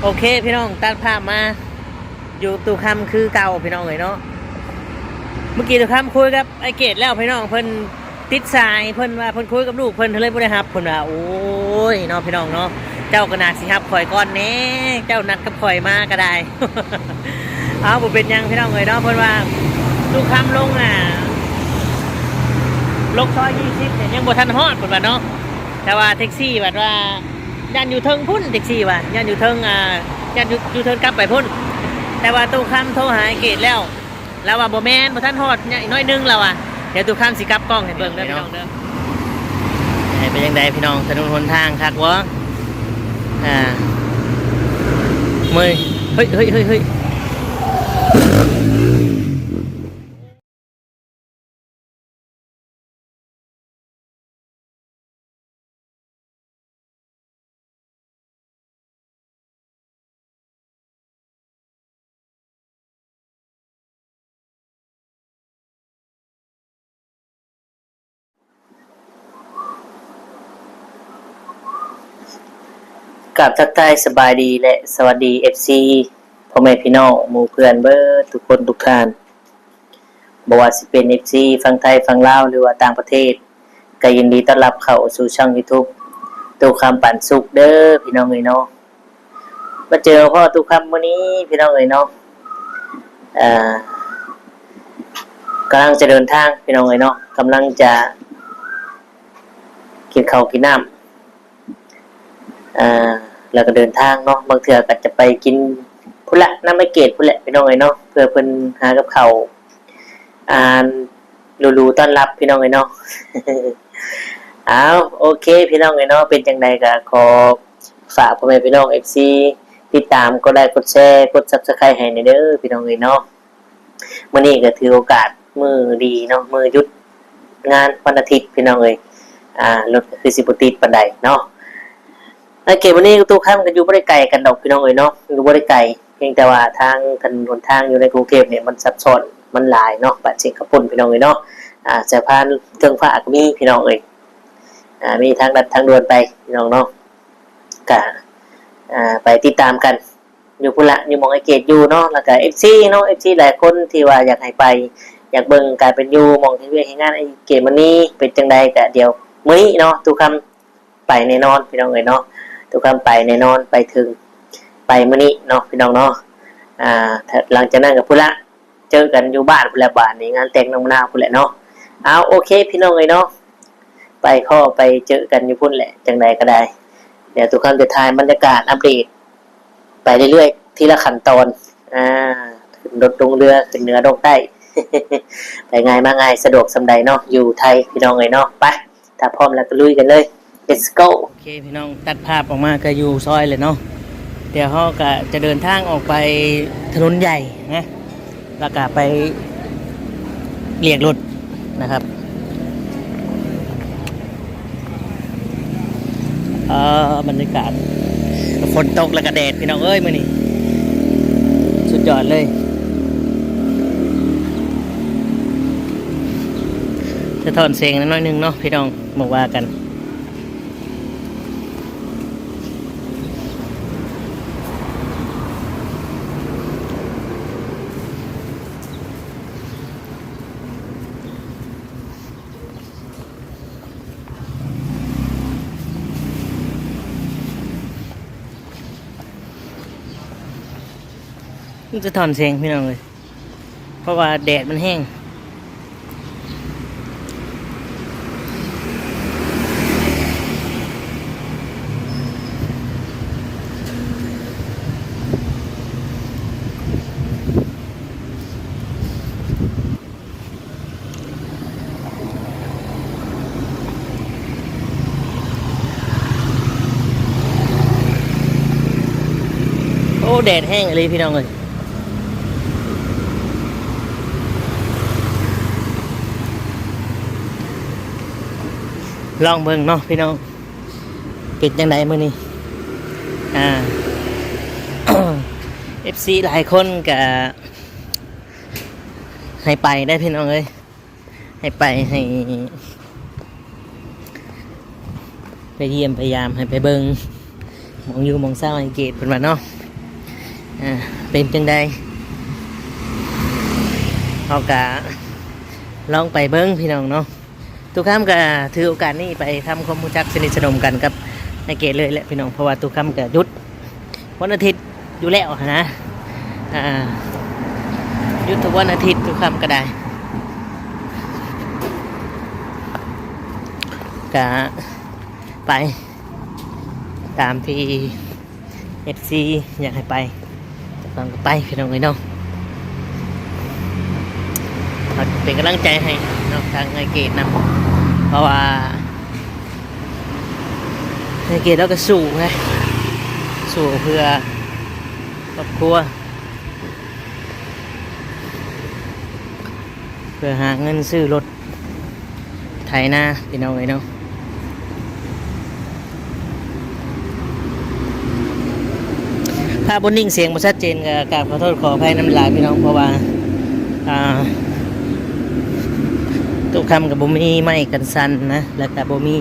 ໂອເຄພີ່ນ້ອງ ຕັດພາບມາຢູ່ກັບຕູ້ຄຳຄືເກົ່າພີ່ນ້ອງເອີຍເນາະ. ເມື່ອກີ້ຕູ້ຄຳຄຸຍກັບອ້າຍເກດແລ້ວພີ່ນ້ອງ ເພິ່ນຕິດສາຍ ເພິ່ນວ່າເພິ່ນຄຸຍກັບລູກເພິ່ນ ເພິ່ນເລີຍບໍ່ໄດ້ຮັບ. ເພິ່ນວ່າ ໂອ້ຍເນາະພີ່ນ້ອງເນາະ ເຈົ້າກໍໜ້າຊິຮັບຂ້ອຍກ່ອນແດ່ ເຈົ້ານັດກັບຂ້ອຍມາກໍໄດ້. ເອົາ ບໍ່ເປັນຫຍັງພີ່ນ້ອງເອີຍເນາະ. ເພິ່ນວ່າຕູ້ຄຳລົງ ອ່າ ລົງຊອຍຊາວເອັດນີ້ຍັງບໍ່ທັນຮອດ ເພິ່ນວ່າເນາະ. ແຕ່ວ່າແທັກຊີບັດວ່າ ຢ້ານຢູ່ເທິງພຸ້ນ ແທັກຊີວ່າ ຢ້ານຢູ່ເທິງ ອ່າ ຢ້ານຢູ່ ຢູ່ເທິງກັບໄປພຸ້ນ. ແຕ່ວ່າຕູ້ຄຳໂທຫາອ້າຍເກດແລ້ວ ລາວວ່າບໍ່ແມ່ນ ບໍ່ທັນຮອດ ຍັງອີກໜ້ອຍໜຶ່ງ ລາວວ່າ. ດຽວຕູ້ຄຳຊິກັບກ້ອງໃຫ້ເບິ່ງເດີພີ່ນ້ອງເດີ. ເປັນຈັ່ງໃດພີ່ນ້ອງ ຖະໜົນຫົນທາງຄັກບໍ່? ອ່າ ເມື່ອຍ ເຮີ້ຍ ເຮີ້ຍ ເຮີ້ຍ ເຮີ້ຍ. ກາບທັກທາຍສະບາຍດີ ແລະ ສະຫວັດດີ ເອັຟຊີ ພໍ່ແມ່ພີ່ນ້ອງ ໝູ່ເພື່ອນເບິດທຸກຄົນທຸກທ່ານ. ບໍ່ວ່າຊິເປັນ ເອັຟຊີ ຝັ່ງໄທ ຝັ່ງລາວ ຫຼືວ່າຕ່າງປະເທດ ກໍຍິນດີຕ້ອນຮັບເຂົ້າສູ່ຊ່ອງຢູທູບຕູ້ຄຳປັນສຸກເດີພີ່ນ້ອງເອີຍເນາະ. ມາເຈີມາພໍ້ຕູ້ຄຳມື້ນີ້ພີ່ນ້ອງເອີຍເນາະ ເອີ ກຳລັງຈະເດີນທາງພີ່ນ້ອງເອີຍເນາະ ກຳລັງຈະກິນເຂົ້າກິນນ້ຳ ອ່າ ແລ້ວກໍເດີນທາງເນາະ ບາງເທື່ອກໍຈະໄປກິນພຸ້ນລະ ນຳອ້າຍເກດພຸ້ນແຫຼະພີ່ນ້ອງເອີຍເນາະ ເພື່ອເພິ່ນຫາກັບເຂົ້າ ອ່າ ຫຼູໆຕ້ອນຮັບພີ່ນ້ອງເອີຍເນາະ. ເອົາ ໂອເຄພີ່ນ້ອງເອີຍເນາະ ເປັນຈັ່ງໃດກໍຂໍຝາກພໍ່ແມ່ພີ່ນ້ອງ ເອັຟຊີ ຕິດຕາມ ກົດໄລ ກົດແຊ ກົດ Subscribe ໃຫ້ແດ່ເດີພີ່ນ້ອງເອີຍເນາະ. ມື້ນີ້ກໍຖືໂອກາດມື້ດີເນາະ ມື້ຢຸດງານວັນອາທິດພີ່ນ້ອງເອີຍ ອ່າ ລົດກໍຄືຊິບໍ່ຕິດປານໃດເນາະ. ໂອເຄ ມື້ນີ້ຕູ້ຄຳກໍຢູ່ບໍ່ໄດ້ໄກກັນດອກພີ່ນ້ອງເອີຍເນາະ ຢູ່ບໍ່ໄດ້ໄກ ພຽງແຕ່ວ່າທາງຖະໜົນຫົນທາງຢູ່ໃນກຸງເທບນີ້ມັນຊັບຊ້ອນ ມັນຫຼາຍເນາະ ປາດເຊກຂະປຸ້ນພີ່ນ້ອງເອີຍເນາະ ອ່າ ສາຍພານເທິງຟ້າກໍມີພີ່ນ້ອງເອີຍ ອ່າ ມີທາງລັດທາງດ່ວນໄປພີ່ນ້ອງເນາະ ກະ ອ່າ ໄປຕິດຕາມກັນ ຢູ່ພຸ້ນລະ ຢູ່ໝ່ອງອ້າຍເກດຢູ່ເນາະ ແລ້ວກະ ເອັຟຊີ ເນາະ ເອັຟຊີ ຫຼາຍຄົນທີ່ວ່າຢາກໃຫ້ໄປ ຢາກເບິ່ງການເປັນຢູ່ ໝ່ອງເຮັດວຽກເຮັດງານອ້າຍເກດມື້ນີ້ເປັນຈັ່ງໃດ ກະດຽວມື້ນີ້ເນາະ ຕູ້ຄຳໄປແນ່ນອນພີ່ນ້ອງເອີຍເນາະ ຕູ້ຄຳໄປແນ່ນອນ ໄປເຖິງ ໄປມື້ນີ້ເນາະພີ່ນ້ອງເນາະ ອ່າ ຫຼັງຈາກນັ້ນກໍພຸ້ນລະ ເຈີກັນຢູ່ບ້ານພຸ້ນແຫຼະ ບາດນີ້ງານແຕ່ງນ້ອງມະນາວພຸ້ນແຫຼະເນາະ. ເອົາ ໂອເຄພີ່ນ້ອງເອີຍເນາະ ໄປພໍ້ໄປເຈີກັນຢູ່ພຸ້ນແຫຼະ ຈັ່ງໃດກໍໄດ້ ດຽວຕູ້ຄຳຈະຖ່າຍບັນຍາກາດອັບເດດໄປເລື້ອຍໆ ທີລະຂັ້ນຕອນ ອ່າ ຂຶ້ນລົດລົງເຮືອ ຂຶ້ນເໜືອລົງໃຕ້ ໄປງ່າຍມາງ່າຍ ສະດວກສ່ຳໃດເນາະ ຢູ່ໄທພີ່ນ້ອງເອີຍເນາະ. ໄປ ຖ້າພ້ອມແລ້ວກໍລຸຍກັນເລີຍ Let's go. ໂອເຄພີ່ນ້ອງ ຕັດພາບອອກມາກໍຢູ່ຊອຍເລີຍເນາະ ດຽວເຮົາກໍຈະເດີນທາງອອກໄປຖະໜົນໃຫຍ່ນະ ແລ້ວກໍໄປລຽກລົດນະຄັບ. ເອີ ບັນຍາກາດ ຝົນຕົກແລ້ວກໍແດດພີ່ນ້ອງເອີຍ ມື້ນີ້ສຸດຍອດເລີຍ. ສະທ້ອນແສງໜ້ອຍໜຶ່ງເນາະພີ່ນ້ອງ ບໍ່ວ່າກັນ. ມັນສະທ້ອນແສງພີ່ນ້ອງເອີຍ ເພາະວ່າແດດມັນແຮງ. ໂອ້ ແດດແຮງອີ່ຫຼີພີ່ນ້ອງເອີຍ ລອງເບິ່ງເນາະພີ່ນ້ອງ ເປັນຈັ່ງໃດມື້ນີ້ ອ່າ ເອັຟຊີຫຼາຍຄົນກະໃຫ້ໄປໄດ້ພີ່ນ້ອງເອີຍ ໃຫ້ໄປ ໃຫ້ໄປຢ້ຽມໄປຢາມ ໃຫ້ໄປເບິ່ງໝ່ອງຢູ່ໝ່ອງເຊົາໃຫ້ເກດເພິ່ນວ່າເນາະ. ອ່າ ເປັນຈັ່ງໃດ ເຮົາກະລອງໄປເບິ່ງພີ່ນ້ອງເນາະ. ຕຸຄຳກະຖືໂອກາດນີ້ໄປທຳຄວາມຮູ້ຈັກສະໜິດສະໜົມກັນກັບອ້າຍເກດເລີຍແຫຼະພີ່ນ້ອງ ເພາະວ່າຕຸຄຳກະຢຸດວັນອາທິດຢູ່ແລ້ວຫັ້ນນະ ອ່າ ຢຸດທຸກວັນອາທິດຕຸຄຳກະໄດ້ ກະໄປຕາມທີ່ ເອັຟຊີ ຢາກໃຫ້ໄປ ຕາມກັນໄປພີ່ນ້ອງເອີຍເນາະ. ເປັນກຳລັງໃຈໃຫ້ເນາະ ທາງອ້າຍເກດນຳ ເພາະວ່າອ້າຍເກດລາວກະສູ້ໄງ ສູ້ເພື່ອຄອບຄົວ ເພື່ອຫາເງິນຊື້ລົດໄຖນາພີ່ນ້ອງເອີຍເນາະ. ພາບບໍ່ນິ່ງ ສຽງບໍ່ຊັດເຈນ ກະກາບຂໍໂທດຂໍອະໄພນຳຫຼາຍພີ່ນ້ອງ ເພາະວ່າ ອ່າ ຕຸຄຳກະບໍ່ມີໄມກັນສັ່ນນະ ແລະກະບໍ່ມີ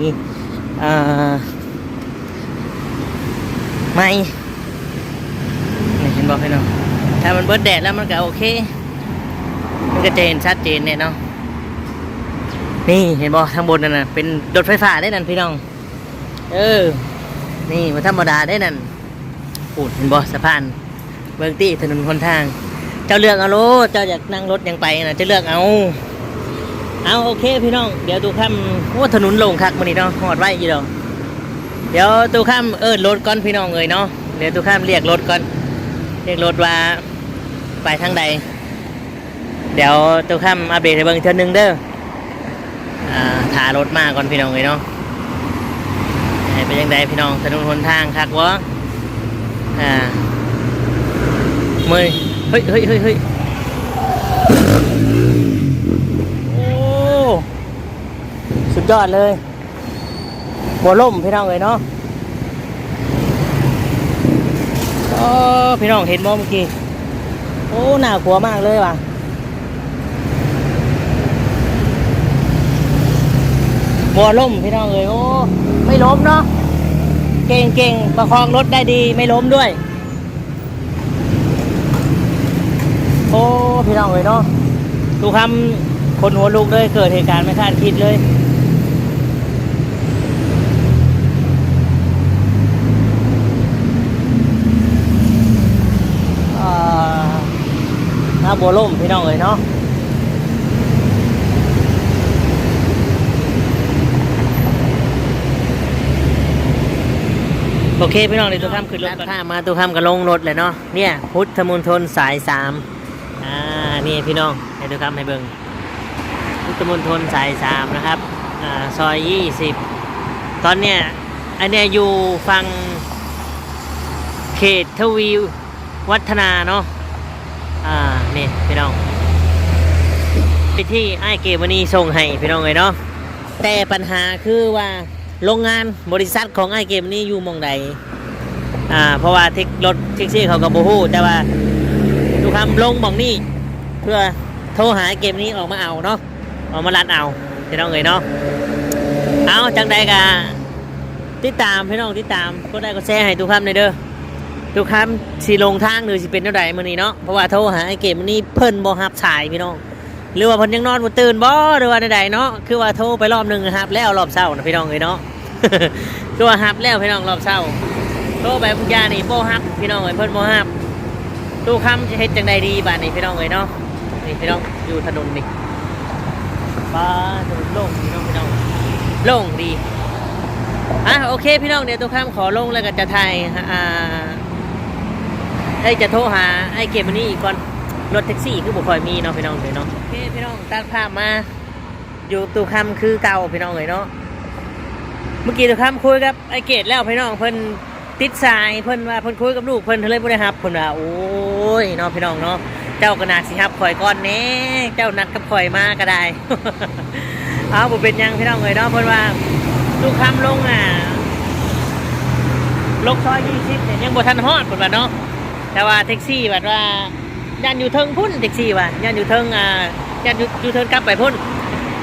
ອ່າ ໄມ ນີ້ເຫັນບໍ່ພີ່ນ້ອງ ຖ້າມັນເບິດແດດແລ້ວມັນກະໂອເຄ ມັນກະຈະເຫັນຊັດເຈນແນ່ເນາະ. ນີ້ເຫັນບໍ່ ທາງບົນນັ້ນນະ ເປັນລົດໄຟຟ້າເດ້ນັ້ນພີ່ນ້ອງ ເອີ ນີ້ບໍ່ທຳມະດາເດ້ນັ້ນ. ໂອ້ ເຫັນບໍ່ ສະພານ ເບິ່ງຕິ ຖະໜົນຫົນທາງ ເຈົ້າເລືອກເອົາໂລດ ເຈົ້າຢາກນັ່ງລົດຫຍັງໄປນະ ເຈົ້າເລືອກເອົາ. ເອົາ ໂອເຄພີ່ນ້ອງ ດຽວຕຸຄຳ ໂອ້ ຖະໜົນໂລ່ງຄັກມື້ນີ້ເນາະ ຮອດໄວຢູ່ດອກ. ດຽວຕຸຄຳເອີ້ນລົດກ່ອນພີ່ນ້ອງເອີຍເນາະ ດຽວຕຸຄຳລຽກລົດກ່ອນ ລຽກລົດວ່າໄປທາງໃດ ດຽວຕຸຄຳອັບເດດໃຫ້ເບິ່ງເທື່ອໜຶ່ງເດີ. ອ່າ ຖ້າລົດມາກ່ອນພີ່ນ້ອງເອີຍເນາະ ເປັນຈັ່ງໃດພີ່ນ້ອງ ຖະໜົນຫົນທາງຄັກບໍ່? ອ່າ ເມື່ອຍ ເຮີ້ຍ ເຮີ້ຍ ເຮີ້ຍ ເຮີ້ຍ ໂອ້ ສຸດຍອດເລີຍ ບົວລົ້ມພີ່ນ້ອງເອີຍເນາະ. ໂອ້ ພີ່ນ້ອງເຫັນບໍ່ເມື່ອກີ້ ໂອ້ ໜ້າກົວມາກເລີຍວ່າ ບົວລົ້ມພີ່ນ້ອງເອີຍ ໂອ້ ໄມ່ລົ້ມເນາະ ເກັ່ງໆ ປະຄອງລົດໄດ້ດີ ໄມ່ລົ້ມດ້ວຍ. ໂອ້ ພີ່ນ້ອງເອີຍເນາະ ຕຸຄຳ ຂົນຫົວລຸກເລີຍ ເກີດເຫດການໄມ່ຄາດຄິດເລີຍ. ອ່າ ໜ້າບົວລົ້ມພີ່ນ້ອງເອີຍເນາະ. ໂອເຄພີ່ນ້ອງ ດຽວຕຸຄຳຂຶ້ນລົດກ່ອນ ພາມາຕຸຄຳກະລົງລົດແລ້ວເນາະ. ເນຍ ພຸດທະມົນທົນສາຍສາມ ອ່າ ນີ້ພີ່ນ້ອງ ໃຫ້ດູຄຳໃຫ້ເບິ່ງ ພຸດທະມົນທົນສາຍສາມນະຄັບ ອ່າ ຊອຍຊາວສີ່ ຕອນເນີ້ຍ ອັນເນີ້ຍຢູ່ຝັ່ງເຂດທະວີວັດທະນາເນາະ ອ່າ ນີ້ພີ່ນ້ອງ ທີ່ອ້າຍເກມານີສົ່ງໃຫ້ພີ່ນ້ອງເອີຍເນາະ ແຕ່ປັນຫາຄືວ່າ ໂລງງານ ບໍລິສັດຂອງອ້າຍເກມນີ້ຢູ່ໝ່ອງໃດ? ອ່າ ເພາະວ່າເທັກ ລົດແທັກຊີເຂົາກໍບໍ່ຮູ້ ແຕ່ວ່າຕຸຄຳລົງໝ່ອງນີ້ ເພື່ອໂທຫາອ້າຍເກມນີ້ອອກມາເອົາເນາະ ອອກມາລັດເອົາ ພີ່ນ້ອງເອີຍເນາະ. ເອົາ ຈັ່ງໃດກໍຕິດຕາມ ພີ່ນ້ອງ ຕິດຕາມ ກົດໄລກົດແຊໃຫ້ຕຸຄຳແດ່ເດີ. ຕຸຄຳຊິລົງທາງ ຫຼື ຊິເປັນແນວໃດມື້ນີ້ເນາະ ເພາະວ່າໂທຫາອ້າຍເກມນີ້ ເພິ່ນບໍ່ຮັບສາຍ ພີ່ນ້ອງ. ຫຼືວ່າເພິ່ນຍັງນອນບໍ່ຕື່ນບໍ່ ຫຼືວ່າແນວໃດເນາະ ຄືວ່າໂທໄປລອບໜຶ່ງ ຮັບແລ້ວລອບເຊົ້ານະ ພີ່ນ້ອງເອີຍເນາະ ຄືວ່າຮັບແລ້ວພີ່ນ້ອງ ລອບເຊົ້າ ໂທໄປບາງຢ່າງນີ້ບໍ່ຮັບ ພີ່ນ້ອງເອີຍ ເພິ່ນບໍ່ຮັບ. ຕຸຄຳຈະເຮັດຈັ່ງໃດດີບາດນີ້ ພີ່ນ້ອງເອີຍເນາະ. ນີ້ພີ່ນ້ອງ ຢູ່ຖະໜົນນີ້ ປາ ຖະໜົນໂລ່ງດີເນາະ ພີ່ນ້ອງ ໂລ່ງດີ. ອ່ະ ໂອເຄພີ່ນ້ອງ ດຽວຕຸຄຳຂໍລົງ ແລ້ວກໍຈະຖ່າຍ ອ່າ ເອີຍ ຈະໂທຫາອ້າຍເກມານີອີກກ່ອນ ລົດແທັກຊີຄືບໍ່ຄ່ອຍມີເນາະ ພີ່ນ້ອງເອີຍເນາະ. ໂອເຄພີ່ນ້ອງ ຕັດພາບມາຢູ່ຕຸຄຳຄືເກົ່າ ພີ່ນ້ອງເອີຍເນາະ. ເມື່ອກີ້ຕຸຄຳຄຸຍກັບອ້າຍເກດແລ້ວ ພີ່ນ້ອງ ເພິ່ນຕິດສາຍ ເພິ່ນວ່າເພິ່ນຄຸຍກັບລູກເພິ່ນ ເລີຍບໍ່ໄດ້ຮັບ ເພິ່ນວ່າ. ໂອ້ຍເນາະ ພີ່ນ້ອງເນາະ ເຈົ້າກໍໜ້າຊິຮັບຂ້ອຍກ່ອນແດ່ ເຈົ້ານັດກັບຂ້ອຍມາກໍໄດ້. ເອົາ ບໍ່ເປັນຫຍັງ ພີ່ນ້ອງເອີຍເນາະ ເພິ່ນວ່າຕຸຄຳລົງ ອ່າ ລົງຊອຍຊາວສີ່ນີ້ ຍັງບໍ່ທັນຮອດ ເພິ່ນວ່າເນາະ. ແຕ່ວ່າແທັກຊີບັດວ່າ ຢ້ານຢູ່ເທິງພຸ້ນ ແທັກຊີວ່າ ຢ້ານຢູ່ເທິງ ອ່າ ຢ້ານຢູ່ ຢູ່ເທິງກັບໄປພຸ້ນ.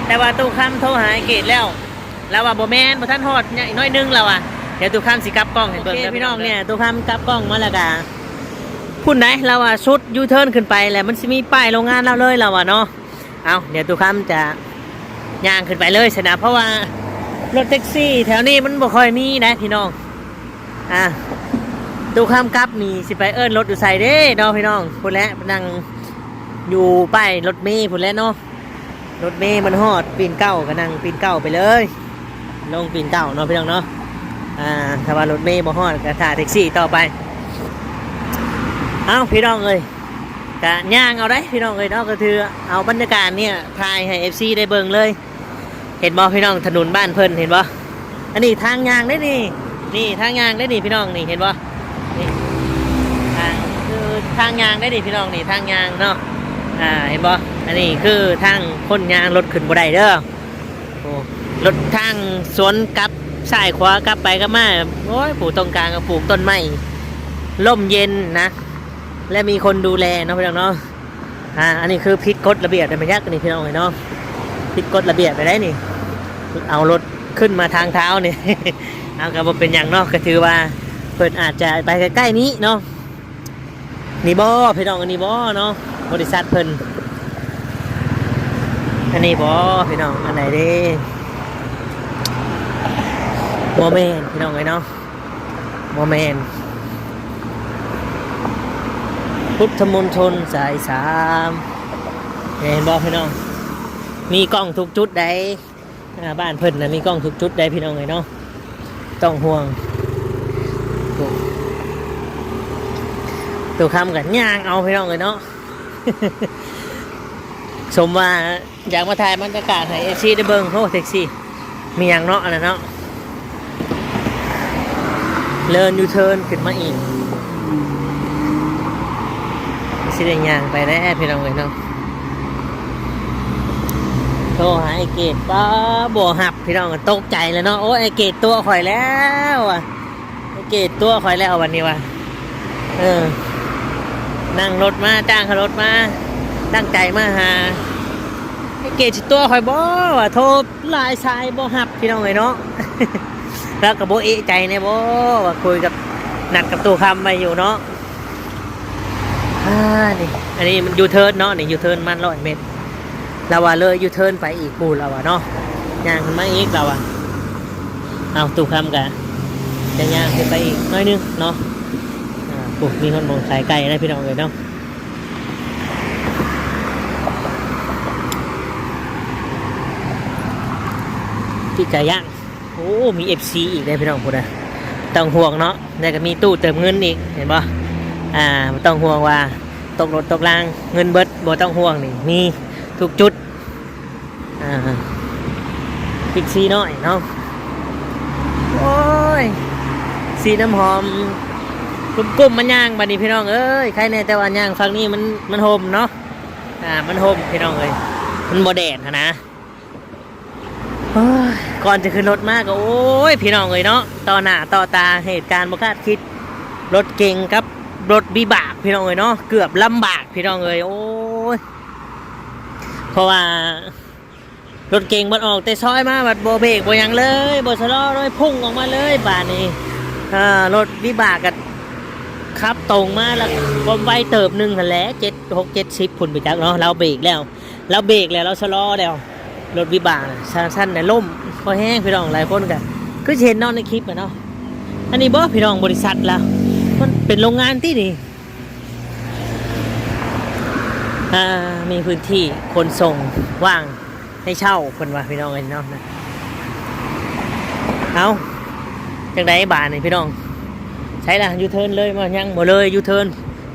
ແຕ່ວ່າຕຸຄຳໂທຫາອ້າຍເກດແລ້ວ ລາວວ່າບໍ່ແມ່ນ ບໍ່ທັນຮອດ ຍັງອີກໜ້ອຍໜຶ່ງ ລາວວ່າ. ດຽວຕຸຄຳຊິກັບກ້ອງໃຫ້ເບິ່ງເດີພີ່ນ້ອງ. ເນຍ ຕຸຄຳກັບກ້ອງມາແລ້ວກະ ພຸ້ນໃດ໋ ລາວວ່າສຸດຢູເທີນຂຶ້ນໄປແລ້ວ ມັນຊິມີປ້າຍໂຮງງານລາວເລີຍ ລາວວ່າເນາະ. ເອົາ ດຽວຕູ້ຄຳຈະຍ່າງຂຶ້ນໄປເລີຍຊັ້ນນະ ເພາະວ່າລົດແທັກຊີແຖວນີ້ມັນບໍ່ຄ່ອຍມີໃດ໋ພີ່ນ້ອງ. ອ່າ ຕູ້ຄຳກັບນີ້ຊິໄປເອີ້ນລົດຢູ່ໃສເດ້ເນາະພີ່ນ້ອງ. ພຸ້ນແຫຼະ ນັ່ງຢູ່ປ້າຍລົດເມພຸ້ນແຫຼະເນາະ. ລົດເມມັນຮອດປິ່ນເກົ້າກໍນັ່ງປິ່ນເກົ້າໄປເລີຍ ລົງປິ່ນເກົ້າເນາະພີ່ນ້ອງເນາະ. ອ່າ ຖ້າວ່າລົດເມບໍ່ຮອດກໍຖ້າແທັກຊີຕໍ່ໄປ. ເອົ້າ ພີ່ນ້ອງເອີຍ ກະຍ່າງເອົາໄດ໋ພີ່ນ້ອງເອີຍເນາະ. ກໍຖືເອົາບັນຍາກາດນີ້ຖ່າຍໃຫ້ເອັຟຊີໄດ້ເບິ່ງເລີຍ. ເຫັນບໍ່ພີ່ນ້ອງ ຖະໜົນບ້ານເພິ່ນ ເຫັນບໍ່? ອັນນີ້ທາງຍ່າງເດ້ນີ້ ນີ້ທາງຍ່າງເດ້ນີ້ພີ່ນ້ອງ ນີ້ເຫັນບໍ່? ນີ້ ອ່າ ຄືທາງຍ່າງເດ້ນີ້ພີ່ນ້ອງ ນີ້ທາງຍ່າງເນາະ. ອ່າ ເຫັນບໍ່? ອັນນີ້ຄືທາງຄົນຍ່າງ ລົດຂຶ້ນບໍ່ໄດ້ເດີ. ໂອ້ ລົດທາງສວນກັບ ຊ້າຍຂວາກັບໄປກັບມາ. ໂອ້ຍ ຜູ້ຕ້ອງການກໍປູກຕົ້ນໄມ້ ລົມເຢັນນະ ແລະ ມີຄົນດູແລເນາະພີ່ນ້ອງເນາະ. ອ່າ ອັນນີ້ຄືຜິດກົດລະບຽບໄດ້ມາຍັກນີ້ພີ່ນ້ອງເອີຍເນາະ. ຜິດກົດລະບຽບໄປໄດ້ນີ້ ເອົາລົດຂຶ້ນມາທາງເທົານີ້. ເອົາ ກໍບໍ່ເປັນຫຍັງເນາະ ກໍຖືວ່າເພິ່ນອາດຈະໄປໃກ້ໆນີ້ເນາະ. ນີ້ບໍ່ພີ່ນ້ອງ ອັນນີ້ບໍ່ເນາະ ບໍລິສັດເພິ່ນ. ອັນນີ້ບໍ່ພີ່ນ້ອງ ອັນໃດເດ້? ບໍ່ແມ່ນພີ່ນ້ອງເອີຍເນາະ ບໍ່ແມ່ນ. ພຸດທະມົນທົນສາຍສາມ ເຫັນບໍ່ພີ່ນ້ອງ? ມີກ້ອງທຸກຈຸດໃດ໋. ອ່າ ບ້ານເພິ່ນນະມີກ້ອງທຸກຈຸດໃດ໋ພີ່ນ້ອງເອີຍເນາະ ບໍ່ຕ້ອງຫ່ວງ. ໂອ້ ຕູ້ຄຳກໍຍ່າງເອົາພີ່ນ້ອງເອີຍເນາະ. ສົມວ່າຢາກມາຖ່າຍບັນຍາກາດໃຫ້ເອັຟຊີໄດ້ເບິ່ງ. ໂອ້ ແທັກຊີ ມີຫຍັງເນາະ ອັນນັ້ນເນາະ ເລີນຢູເທີນຂຶ້ນມາອີກ. ຊິໄດ້ຍ່າງໄປແລ້ວພີ່ນ້ອງເອີຍເນາະ. ໂທຫາອ້າຍເກດ ປ້າ ບໍ່ຮັບພີ່ນ້ອງ ຕົກໃຈແລ້ວເນາະ. ໂອ້ຍ ອ້າຍເກດຕົວະຂ້ອຍແລ້ວວ່າ ອ້າຍເກດຕົວະຂ້ອຍແລ້ວບັດນີ້ວ່າ. ເອີ ນັ່ງລົດມາ ຈ້າງເຂົາລົດມາ ຕັ້ງໃຈມາຫາ. ອ້າຍເກດຊິຕົວະຂ້ອຍບໍ່ວ່າ ໂທຫຼາຍສາຍບໍ່ຮັບພີ່ນ້ອງເອີຍເນາະ. ລາວກໍບໍ່ເອະໃຈແດ່ບໍ່ວ່າ ຄຸຍກັບ ນັດກັບຕູ້ຄຳໄວ້ຢູ່ເນາະ. ອ່າ ນີ້ ອັນນີ້ມັນຢູເທີນເນາະ ນີ້ຢູເທີນປະມານຮ້ອຍແມັດ. ລາວວ່າເລີຍຢູເທີນໄປອີກພຸ້ນ ລາວວ່າເນາະ ຍ່າງຂຶ້ນມາອີກ ລາວວ່າ. ເອົາ ຕູ້ຄຳກະຈະຍ່າງຂຶ້ນໄປອີກໜ້ອຍໜຶ່ງເນາະ. ອ່າ ໂອ້ ມີຄົນມອງຂາຍໄກ່ນະພີ່ນ້ອງເອີຍເນາະ ປີ້ງໄກ່ຍ່າງ. ໂອ້ ມີເອັຟຊີອີກເດ້ພີ່ນ້ອງ ພຸ້ນນະ ບໍ່ຕ້ອງຫ່ວງເນາະ. ແລ້ວກໍມີຕູ້ເຕີມເງິນອີກ ເຫັນບໍ່? ອ່າ ບໍ່ຕ້ອງຫ່ວງວ່າຕົກລົດຕົກລາງ ເງິນເບິດ ບໍ່ຕ້ອງຫ່ວງ ນີ້ມີທຸກຈຸດ. ອ່າ ພິກຊີນ້ອຍເນາະ. ໂອ້ຍ ສີນ້ຳຫອມ ກຸ້ມໆມາຍ່າງບັດນີ້ພີ່ນ້ອງເອີຍ. ໃຄແນ່ແຕ່ວ່າຍ່າງຝັ່ງນີ້ມັນ ມັນຮົ່ມເນາະ. ອ່າ ມັນຮົ່ມພີ່ນ້ອງເອີຍ ມັນບໍ່ແດດຫັ້ນນະ. ໂອ້ຍ ກ່ອນຈະຂຶ້ນລົດມາກໍ ໂອ້ຍ ພີ່ນ້ອງເອີຍເນາະ ຕໍ່ໜ້າຕໍ່ຕາ ເຫດການບໍ່ຄາດຄິດ ລົດເກັງກັບລົດວິບາກພີ່ນ້ອງເອີຍເນາະ ເກືອບລຳບາກພີ່ນ້ອງເອີຍ. ໂອ້ຍ ເພາະວ່າລົດເກັງມັນອອກແຕ່ຊອຍມາ ບັດບໍ່ເບຣກບໍ່ຫຍັງເລີຍ ບໍ່ຊະລໍເລີຍ ພຸ່ງອອກມາເລີຍບາດນີ້. ເອີ ລົດວິບາກກໍຂັບຕົງມາ ແລ້ວຄວາມໄວເຕີບໜຶ່ງຫັ້ນແຫຼະ ເຈັດ ຫົກ ເຈັດສິບພຸ້ນໄປຈັກເນາະ. ລາວເບຣກແລ້ວ ລາວເບຣກແລ້ວ ລາວຊະລໍແລ້ວ ລົດວິບາກນະ ຊັ້ນນະ ລົ້ມພໍແຮງພີ່ນ້ອງ. ຫຼາຍຄົນກໍຄືຊິເຫັນເນາະໃນຄລິບນະເນາະ. ອັນນີ້ບໍ່ພີ່ນ້ອງ ບໍລິສັດລາວ ມັນເປັນໂຮງງານຕິນີ້. ອ່າ ມີພື້ນທີ່ຂົນສົ່ງວ່າງໃຫ້ເຊົ່າ ເພິ່ນວ່າພີ່ນ້ອງເອີຍເນາະ. ເອົ້າ ຈັ່ງໃດບາດນີ້ພີ່ນ້ອງ? ໃສລະ ຢູເທີນເລີຍບໍ່? ຍັງບໍ່ເລີຍຢູເທີນ.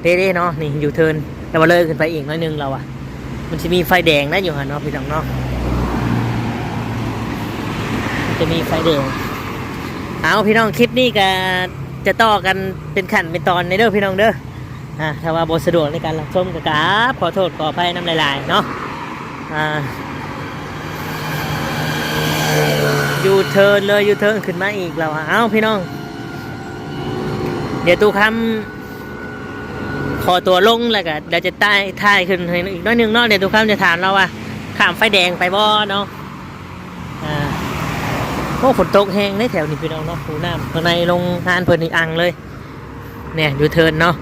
ເດ້ໆເນາະ ນີ້ຢູເທີນ ແຕ່ວ່າເລີຍຂຶ້ນໄປອີກໜ້ອຍໜຶ່ງແລ້ວວ່າ ມັນຊິມີໄຟແດງນະຢູ່ຫັ້ນເນາະ ພີ່ນ້ອງເນາະ ມັນຈະມີໄຟແດງ. ເອົາ ພີ່ນ້ອງ ຄລິບນີ້ກໍຈະຕໍ່ກັນເປັນຂັ້ນເປັນຕອນເດີພີ່ນ້ອງເດີ. ອ່າ ຖ້າວ່າບໍ່ສະດວກໃນການຮັບຊົມກໍກາບຂໍໂທດຂໍອະໄພນຳຫຼາຍໆເນາະ. ອ່າ ຢູເທີນເລີຍ ຢູເທີນຂຶ້ນມາອີກແລ້ວ. ເອົ້າ ພີ່ນ້ອງ ດຽວຕູ້ຄຳ ຂໍຕົວລົງ ແລ້ວກໍດຽວຈະຖ່າຍ ຖ່າຍຂຶ້ນໃຫ້ອີກໜ້ອຍໜຶ່ງເນາະ. ດຽວຕູ້ຄຳຈະຖາມລາວວ່າຂ້າມໄຟແດງໄປບໍ່ເນາະ. ອ່າ ໂອ້ ຝົນຕົກແຮງເດ້ແຖວນີ້ພີ່ນ້ອງເນາະ. ໂອ້ ນ້ຳຂ້າງໃນໂຮງງານເພິ່ນນີ້ອັ່ງເລີຍ. ນີ້ ຢູເທີນເນາະ.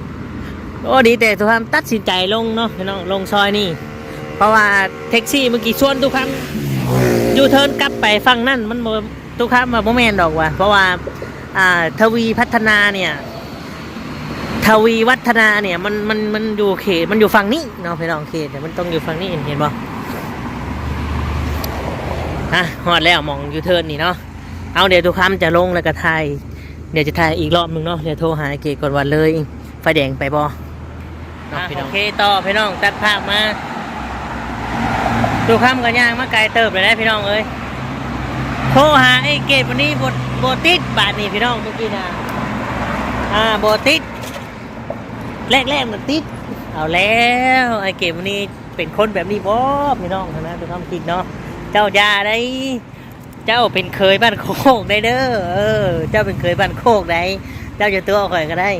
ໂ ໂອ້ ດີແຕ່ຕຸຄຳຕັດສິນໃຈລົງເນາະພີ່ນ້ອງ ລົງຊອຍນີ້ ເພາະວ່າແທັກຊີເມື່ອກີ້ຊວນຕຸຄຳຢູເທີນກັບໄປຝັ່ງນັ້ນ ມັນບໍ່ ຕຸຄຳວ່າບໍ່ແມ່ນດອກວ່າ ເພາະວ່າ ອ່າ ທະວີພັດທະນາເນີ້ຍ ທະວີວັດທະນາເນີ້ຍ ມັນ ມັນ ມັນຢູ່ເຂດ ມັນຢູ່ຝັ່ງນີ້ເນາະພີ່ນ້ອງ ເຂດມັນຕ້ອງຢູ່ຝັ່ງນີ້ ເຫັນບໍ່? ອ່ະ ຮອດແລ້ວໝ່ອງຢູເທີນນີ້ເນາະ. ເອົາ ດຽວຕຸຄຳຈະລົງແລ້ວກໍຖ່າຍ ດຽວຈະຖ່າຍອີກລອບໜຶ່ງເນາະ ດຽວໂທຫາອ້າຍເກດກ່ອນວ່າເລີຍໄຟແດງໄປບໍ່ເນາະ ອ່ະ ພີ່ນ້ອງ. ໂອເຄ ຕໍ່ພີ່ນ້ອງ ຕັດພາບມາ ຕຸຄຳກໍຍ່າງມາໄກເຕີບເລີຍນະພີ່ນ້ອງເອີຍ ໂທຫາອ້າຍເກດມື້ນີ້ບໍ່ ບໍ່ຕິດບາດນີ້ພີ່ນ້ອງ ເມື່ອກີ້ນະ ອ່າ ບໍ່ຕິດ ແລກໆມັນຕິດ ເອົາແລ້ວ ອ້າຍເກດມື້ນີ້ເປັນຄົນແບບນີ້ບໍ່ພີ່ນ້ອງ ຫັ້ນນະ ຕຸຄຳຄິດເນາະ ເຈົ້າຢ່າໄດ໋ ເຈົ້າເປັນເຂີຍບ້ານໂຄກໄດ໋ເດີ ເອີ ເຈົ້າເປັນເຂີຍບ້ານໂຄກໄດ໋ ເຈົ້າຈະຕົວະຂ້ອຍກໍໄດ້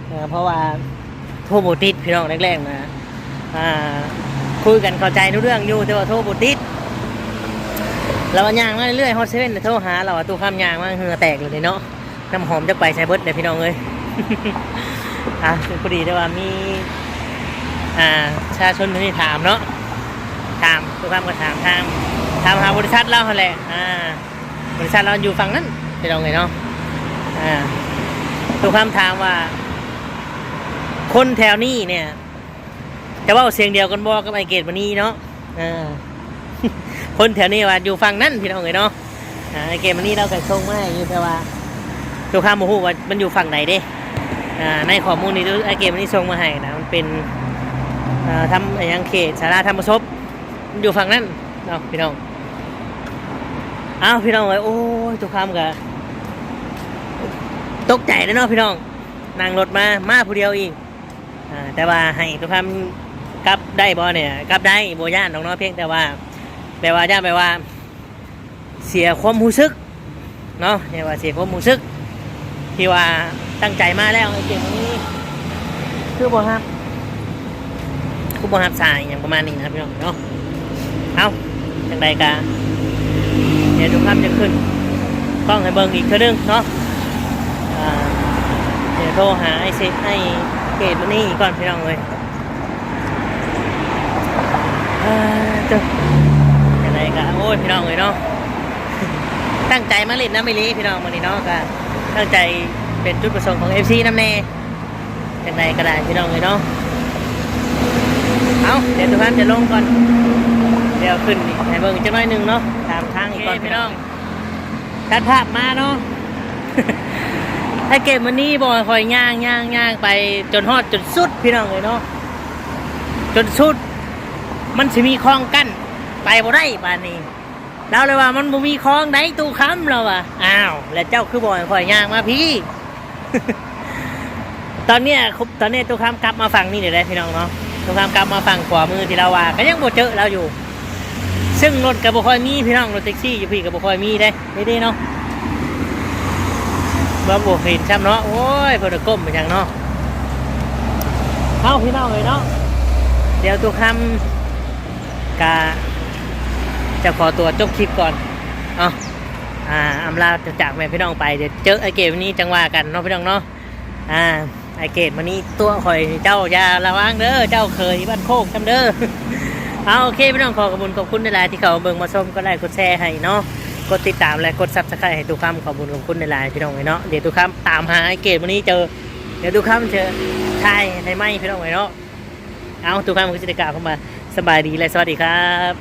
ເອີ ເພາະວ່າໂທບໍ່ຕິດພີ່ນ້ອງ ແລກໆນະ ອ່າ ຄຸຍກັນເຂົ້າໃຈຮູ້ເລື່ອງຢູ່ ແຕ່ວ່າໂທບໍ່ຕິດ ລາວວ່າຍ່າງມາເລື້ອຍໆ ຮອດເຊເວັ່ນໂທຫາ ລາວວ່າ ຕຸຄຳຍ່າງມາເຫື່ອແຕກເລີຍເນາະ ນ້ຳຫອມຈັກໄປໃສເບິດເດ້ພີ່ນ້ອງເອີຍ ອ່າ ພໍດີແຕ່ວ່າມີ ອ່າ ປະຊາຊົນຢູ່ນີ້ຖາມເນາະ ຖາມ ຕຸຄຳກໍຖາມ ຖາມ ຖາມຫາບໍລິສັດລາວຫັ້ນແຫຼະ ອ່າ ບໍລິສັດລາວຢູ່ຝັ່ງນັ້ນພີ່ນ້ອງເອີຍເນາະ ອ່າ ຕຸຄຳຖາມວ່າ ຄົນແຖວນີ້ເນີ້ຍ ຈະເວົ້າສຽງດຽວກັນບໍ່ກັບອ້າຍເກດມື້ນີ້ເນາະ ເອີ ຄົນແຖວນີ້ວ່າຢູ່ຝັ່ງນັ້ນພີ່ນ້ອງເອີຍເນາະ ອ່າ ອ້າຍເກດມື້ນີ້ລາວກໍສົ່ງມາໃຫ້ຢູ່ ແຕ່ວ່າຕຸຄຳບໍ່ຮູ້ວ່າມັນຢູ່ຝັ່ງໃດເດ້ ອ່າ ໃນຂໍ້ມູນທີ່ອ້າຍເກດມື້ນີ້ສົ່ງມາໃຫ້ນະ ມັນເປັນ ເອີ ທຳ ອີຫຍັງ ເຂດສາລາທຳມະສົບ ມັນຢູ່ຝັ່ງນັ້ນເນາະພີ່ນ້ອງ. ເອົ້າ ພີ່ນ້ອງເອີຍ ໂອ້ຍ ຕຸຄຳກໍຕົກໃຈເດ້ເນາະພີ່ນ້ອງ ນັ່ງລົດມາ ມາຜູ້ດຽວອີກ ອ່າ ແຕ່ວ່າໃຫ້ຕຸຄຳກັບໄດ້ບໍ່ເນີ້ຍ ກັບໄດ້ ບໍ່ຢ້ານດອກເນາະ ພຽງແຕ່ວ່າ ແບບວ່າ ຢ້ານແບບວ່າເສຍຄວາມຮູ້ສຶກເນາະ ແບບວ່າເສຍຄວາມຮູ້ສຶກ ທີ່ວ່າຕັ້ງໃຈມາແລ້ວ ໄອ້ເກດມື້ນີ້ຄືບໍ່ຮັບ ຄືບໍ່ຮັບສາຍ ອີຫຍັງປະມານນີ້ນະພີ່ນ້ອງເນາະ. ເອົ້າ ຈັ່ງໃດກະ ດຽວຕຸຄຳຈະຂຶ້ນກ້ອງໃຫ້ເບິ່ງອີກເທື່ອໜຶ່ງເນາະ ອ່າ ດຽວໂທຫາໄອ້ເຊ ໄອ້ເກດມື້ນີ້ກ່ອນພີ່ນ້ອງເອີຍ. ເອີ ຈັ່ງໃດກະ ໂອ້ຍ ພີ່ນ້ອງເອີຍເນາະ ຕັ້ງໃຈມາຫຼິ້ນນຳອີ່ຫຼີພີ່ນ້ອງ ມື້ນີ້ເນາະ ກະຕັ້ງໃຈເປັນຈຸດປະສົງຂອງເອັຟຊີນຳແດ່ ຈັ່ງໃດກໍໄດ້ພີ່ນ້ອງເອີຍເນາະ. ເອົ້າ ດຽວຕຸຄຳຈະລົງກ່ອນ ດຽວຂຶ້ນໃຫ້ເບິ່ງຈັກໜ້ອຍໜຶ່ງເນາະ ຕາມທາງອີກກ່ອນ ໂອເຄ ພີ່ນ້ອງ ຕັດພາບມາເນາະ ໄອ້ເກດມື້ນີ້ບອກໃຫ້ຂ້ອຍຍ່າງ ຍ່າງ ຍ່າງໄປຈົນຮອດຈົນສຸດພີ່ນ້ອງເອີຍເນາະ ຈົນສຸດ ມັນຊິມີຄອງກັ້ນ ໄປບໍ່ໄດ້ບາດນີ້ ລາວເລີຍວ່າ ມັນບໍ່ມີຄອງໃດ ຕູ້ຄຳ ລາວວ່າ. ອ້າວ ແລ້ວເຈົ້າຄືບອກໃຫ້ຂ້ອຍຍ່າງມາພີ້? ຕອນເນີ້ຍ ຕອນນີ້ຕູ້ຄຳກັບມາຝັ່ງນີ້ແລ້ວເດ້ພີ່ນ້ອງເນາະ ຕູ້ຄຳກັບມາຝັ່ງຂວາມືທີ່ລາວວ່າ ກໍຍັງບໍ່ເຈີລາວຢູ່ ເຊິ່ງລົດກໍບໍ່ຄ່ອຍມີພີ່ນ້ອງ ລົດແທັກຊີຢູ່ພີ້ກໍບໍ່ຄ່ອຍມີເດ້ ເດ້ເນາະ ວ່າບໍ່ເຫັນຊ້ຳເນາະ. ໂອ້ຍ ເພິ່ນກໍກົ້ມໄປຫຍັງເນາະ. ເອົ້າ ພີ່ນ້ອງເອີຍເນາະ ດຽວຕູ້ຄຳ ກະຈະຂໍຕົວຈົບຄລິບກ່ອນເນາະ ອ່າ ອຳລາຈາກແມ່ພີ່ນ້ອງໄປ ດຽວເຈີອ້າຍເກດມື້ນີ້ຈັ່ງວ່າກັນເນາະ ພີ່ນ້ອງເນາະ. ອ່າ ອ້າຍເກດມື້ນີ້ຕົວະຂ້ອຍ ເຈົ້າຢ່າລະວັງເດີ ເຈົ້າເຂີຍບ້ານໂຄກນຳເດີ. ເອົາ ໂອເຄ ພີ່ນ້ອງ ຂໍຂອບຄຸນ ຂອບຄຸນຫຼາຍໆທີ່ເຂົ້າມາເບິ່ງມາຊົມ ກົດໄລກົດແຊໃຫ້ເນາະ ກົດຕິດຕາມ ແລະ ກົດຊັບສະໄຄຣບ໌ໃຫ້ຕູ້ຄຳ ຂອບຄຸນຂອບຄຸນຫຼາຍໆ ພີ່ນ້ອງເອີຍເນາະ. ດຽວຕູ້ຄຳຕາມຫາອ້າຍເກດມື້ນີ້ເຈີ ດຽວຕູ້ຄຳຈະຖ່າຍໃຫ້ໃໝ່ ພີ່ນ້ອງເອີຍເນາະ. ເອົາ ຕູ້ຄຳກໍຊິໄດ້ກ່າວຄຳວ່າ ສະບາຍດີ ແລະ ສະຫວັດດີຄັບ.